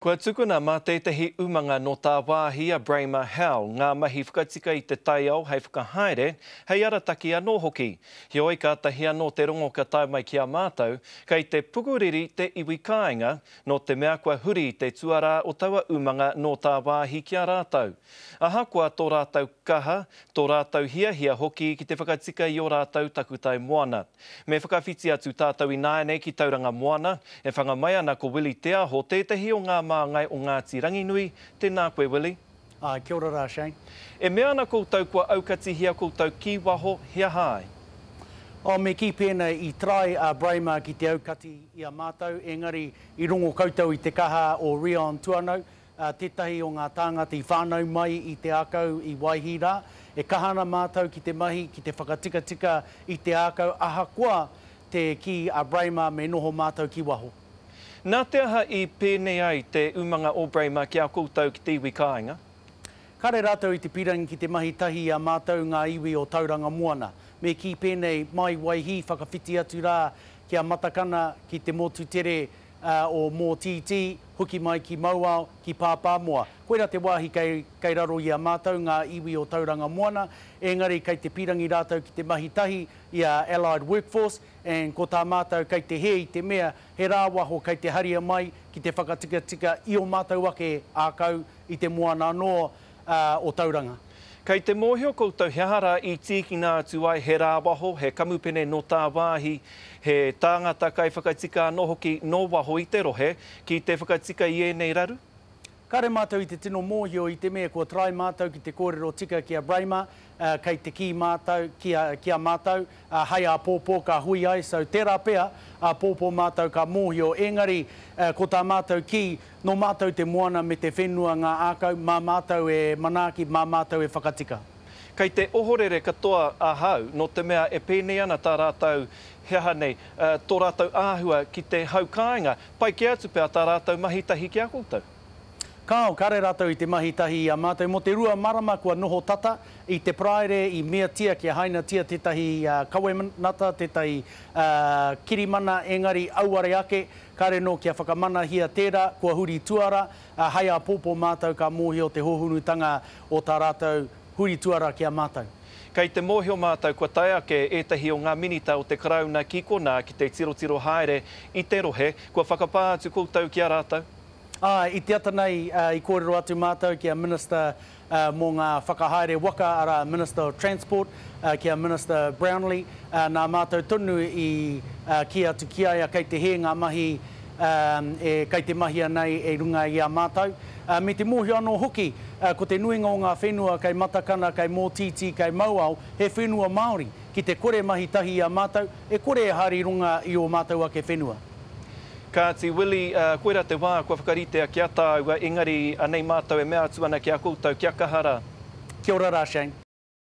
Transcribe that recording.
Kua tukuna mā tētahi umanga nō tāwāhi a Braemar Howell ngā mahi whakatika i te taiao hei whakahaere, hei arataki anō hoki. Heoi, kātahi anō te rongo ka tae mai ki a mātou, kei te pukuriri te iwi kāinga, nō te mea kua huri te tuarā o taua umanga nō tāwāhi ki a rātou. Ahakoa tō rātou kaha, tō rātou hiahia hoki ki te whakatika i ō rātou takutai moana. Me whakawhiti atu tātou ināianei ki Tauranga Moana, e whanga mai ana ko Willie Te Aho, tētehi o ngā māngai o Ngāti Ranginui, tēnā koe Willie. Āe, kia ora rā Shane. E mea ana koutou kua aukatihia koutou ki waho, he aha ai? Oh, me kī pēnei, i try a Braemar ki te aukati i a mātou, engari i rongo koutou i te kaha o Rion Tuanau, tētahi o ngā tāngata i whānau mai i te ākau i Waihī rā. E kaha ana mātou ki te mahi, ki te whakatikatika i te ākau ahakoa te kī a Braemar me noho mātou ki waho. Nā te aha i pēnei ai te umanga o Braemar ki a koutou ki te iwi kāinga? Kāre rātou i te pīrangi ki te mahi tahi i a mātou ngā iwi o Tauranga Moana. Me kī pēnei, mai Waihī whakawhiti atu rā ki a Matakana, ki te motu tere o Mōtītī, hoki mai ki Mauao, ki Pāpāmoa. Koirā te wāhi kei, kei raro i a mātou ngā iwi o Tauranga Moana, engari kei te pīrangi rātou ki te mahi tahi i a Allied Workforce, and ko tā mātou kei te hē i te mea he rāwaho kei te haria mai ki te whakatikatika i ō mātou ake ākau i te moana anō o Tauranga. Kei te mōhio koutou he aha rā i tīkina atu ai he rāwaho, he kamupene nō tāwāhi, he tāngata kaiwhakatika anō hoki nō waho i te rohe ki te whakatika i ēnei raru? Kāre mātou i te tino mōhio i te mea kua try mātou ki te kōrero tika ki a Braemar, kei te kī mātou ki a, ki a mātou, hei āpōpō ka hui ai, so tērā pea āpōpō mātou ka mōhio, engari ko tā mātou kī, Nō mātou te moana me te whenua ngā ākau, mā mātou e manaaki, mā mātou e whakatika. Kei te ohorere katoa ahau, nō te mea e pēnei ana tā rātou, he aha nei, tō rātou āhua ki te hau kāinga, pai kē atu pea tā rātou mahi tahi ki a koutou. Kāo, kāre rātou i te mahi tahi i a mātou. Mō te rua marama kua noho tata, i te Paraire i meatia kia hainatia tētahi kawenata, tētahi kirimana, engari auare ake, Kāre nō kia whakamanahia tērā, kua huri tuara, ā, hei āpōpō mātou ka mōhio te hōhunutanga o tā rātou huri tuara ki a mātou. Kei te mōhio mātou kua tae ake ētahi o ngā Minita o te Karauna ki konā ki te tirotiro haere i te rohe, kua whakapā atu koutou ki a rātou? Āe, i te ata nei i kōrero atu mātou ki a Minister mō ngā whakahaere waka, arā, Minister of Transport, ki a Minister Brownlee, nā mātou tonu i kī atu ki a ia kei te hē ngā mahi e kei te mahia nei e runga i a mātou. Me te mōhio anō hoki, ko te nuinga o ngā whenua kei Matakana, kei Mōtītī, kei Mauao, he whenua Māori. Ki te kore mahi tahi i a mātou, e kore e haere i runga i ō mātou ake whenua. Kāti Willie, koirā te wā kua whakaritea ki a tāua, engari anei mātou e mea atu ana ki a koutou, kia kaha rā. Kia ora rā Shane.